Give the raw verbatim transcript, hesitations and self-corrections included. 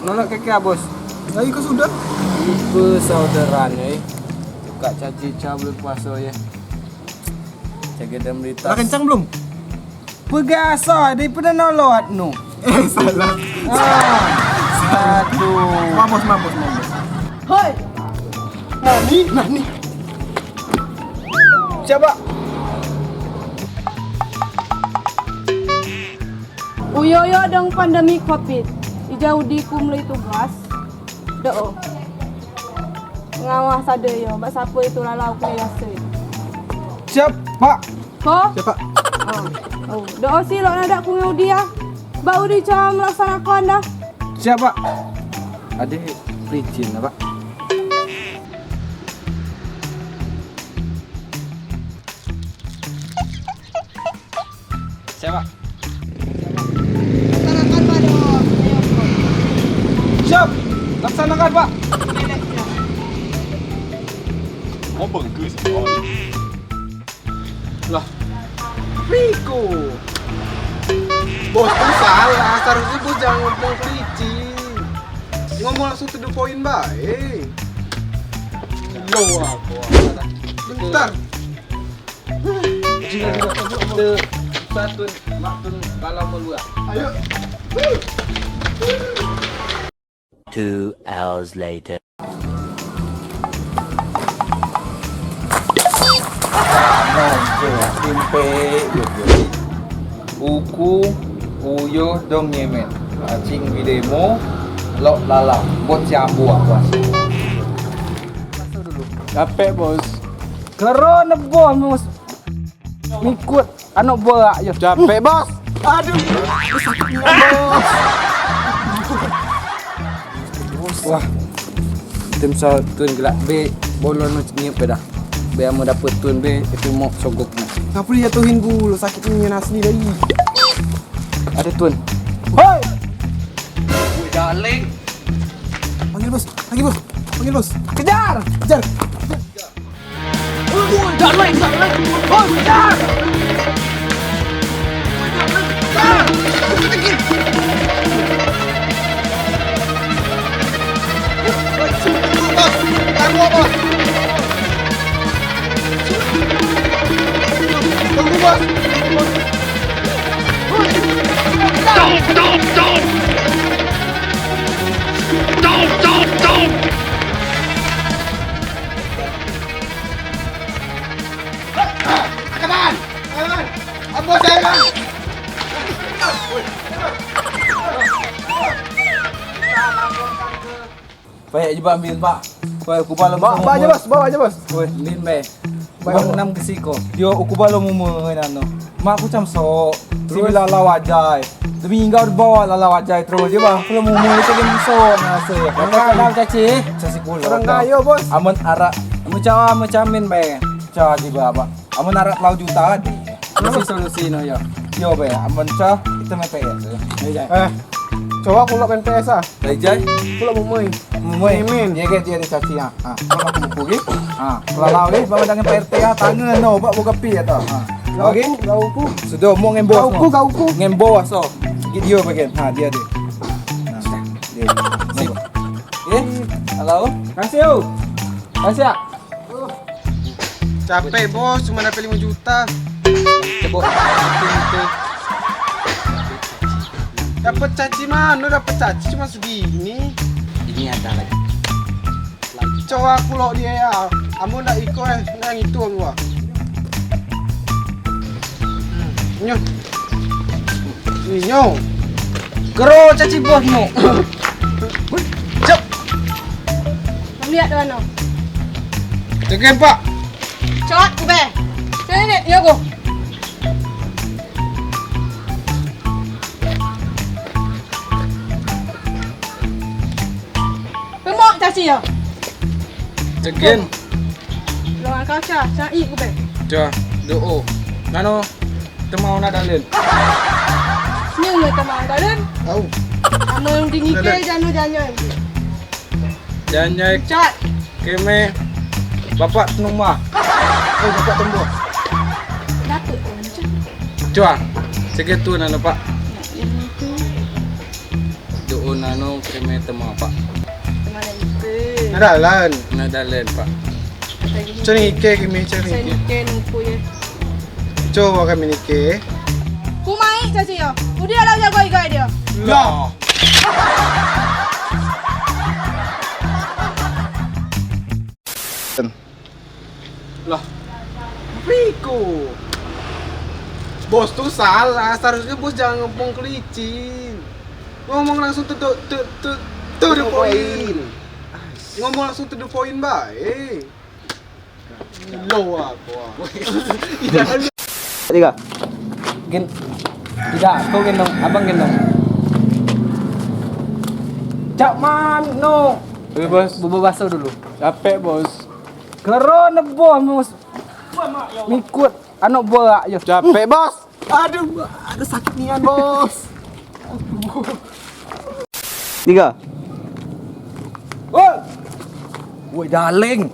Nolak keke, Bos. Lah, iko sudah. Ipe saudarane, eh. Tukak caci ca bulan puaso, ye. Cege dem ritas. Lah kencang belum? Pegaso, di pede nolot nu. Eh, salah. Ah, aduh. Mampus, mampus, mampus. Hoi. Nani, nani. Siapo? Uyo-uyo dong pandemi covid. Ijai udi ku melei tugas. Do o. Ngawas ade yo, bak sapo itu lalau kene yasoi. Siap, Pak. Ko? Siap, Pak. Oh. Oh. Do o si lok nadeak ku ngen udi ya. Bak udi coa melaksanakan dah. Siap, Pak. Ade pelicin, Pak. Siap, Pak. Laksanakan, Pak, do. Siap. Laksanakan, Pak. Mau bengkes, Pak. Lah. Riko. Bos tu salah, seharusnya bos jangan ngomong pelicin. Ngomong langsung to the point bae. Lo apa? Bentar. Jing, jing, jing. Satu, mak tun, kalau mau luar. Ayo. Two hours later. Nah, oke, timpe, yo, yo. Uku, uyo, dong nyemen. Acing bidemo, lok lalau. Bot siambu aku asli. Capek, Bos. Kero nebo, Bos. Mikut, anu berak yo. Capek, Bos. Aduh. Sakit, Bos. Wah. Tim sa tun gelak be, bolon nyiap be dah. Be amen dapet tun be, itu mau sogok. Tapi dia tuhin gulu, sakit ini asli lagi. Ada tun. Hoi. Woi, darling. Panggil, Bos. Panggil, Bos. Panggil, Bos. Kejar. Kejar. Kawan, kawan. Ambo sayang. Payah jibeak mbin, Pak. Payah uku balom. Bawa, bawa aja, Bos, bawa aja, Bos. Weh, mbin be. Bawa. Uku balom nam ke siko. Yo, uku balom umur ngan anu. Mak ku cam sok. Terus? Si bila lalau ajai. Tapi inggau bawa lalau ajai terus je, Bang. Kalau mau mulai second so, nah, se. Orang kaya, caci. Caci kulo. Orang kaya, Bos. Amen arak, amen cawa, amen camin be. Cawa jibeak, Bang. Amen arak telau juta kan. Apa solusi no, yo? Yo be, amen cawa, kita main P S. Eh, coba kulo main P S ah. Lai jai? Kulo mau main. Mumui. Mimin. Ye ke, ye de caci, ha. Ha, kalau aku buku ge. Ha, kalau lau ge, bawa dengan Pak R T, ha, tangan no, bak buka pi atau. Ha. Oke? Lau ku. Sudah, mau ngembos. Lau ku, lau ku. Ngembos, so. Git dia bagian. Ha, dia, dia. Nah, dia. Sip. Eh, halo. Kasih, yo. Kasih, ya. Capek, Bos, cuma dapat lima juta. Coba. Dapat caci mano, dapat caci cuma segini. Ini ada lagi. Coba aku lok dia ya. Amun ndak iko, eh, ndak ngitung gua. Nyo. Nyo. Kero caci bos mo. Cep. Lihat mano. Tekem, Pak. Cot, be. Sini, yo, go. Pemok caci ya. Tegen. Lawan kau ca, cai ku be. Ca, do o. Mano temau nak dalen? Nyu nyu temau dalen. Au. Anu yang dingin ke jano janyo. Janyo. Cat. Keme. Bapak tenuma. Oh, bapak tembo. Datuk. Cua. Segitu nano, Pak. Ini tu. Do o Nano keme temo apa? Temana itu? Nadalan. Nadalan, Pak. Cerike keme cerike. Cerike nuku ya. Coba keme nike. Ku mai caci yo. Udah lah jago igai dia. Lah. Lah, Riko. Bos tu salah, seharusnya bos jangan ngomong ke licin. Ngomong langsung to the, to, to, to the point. Ngomong langsung to the point bae. Lo aku. Tiga. Gen, tidak, kau gendong, abang gendong. Cak mano? Oke, Bos. Bubu baso dulu. Capek, Bos. Kero ne, Bos. Mikut, anu, bola, yo. Capek, Bos. Aduh, ada sakit nian, Bos. Tiga. Woi. Woi, Daleng.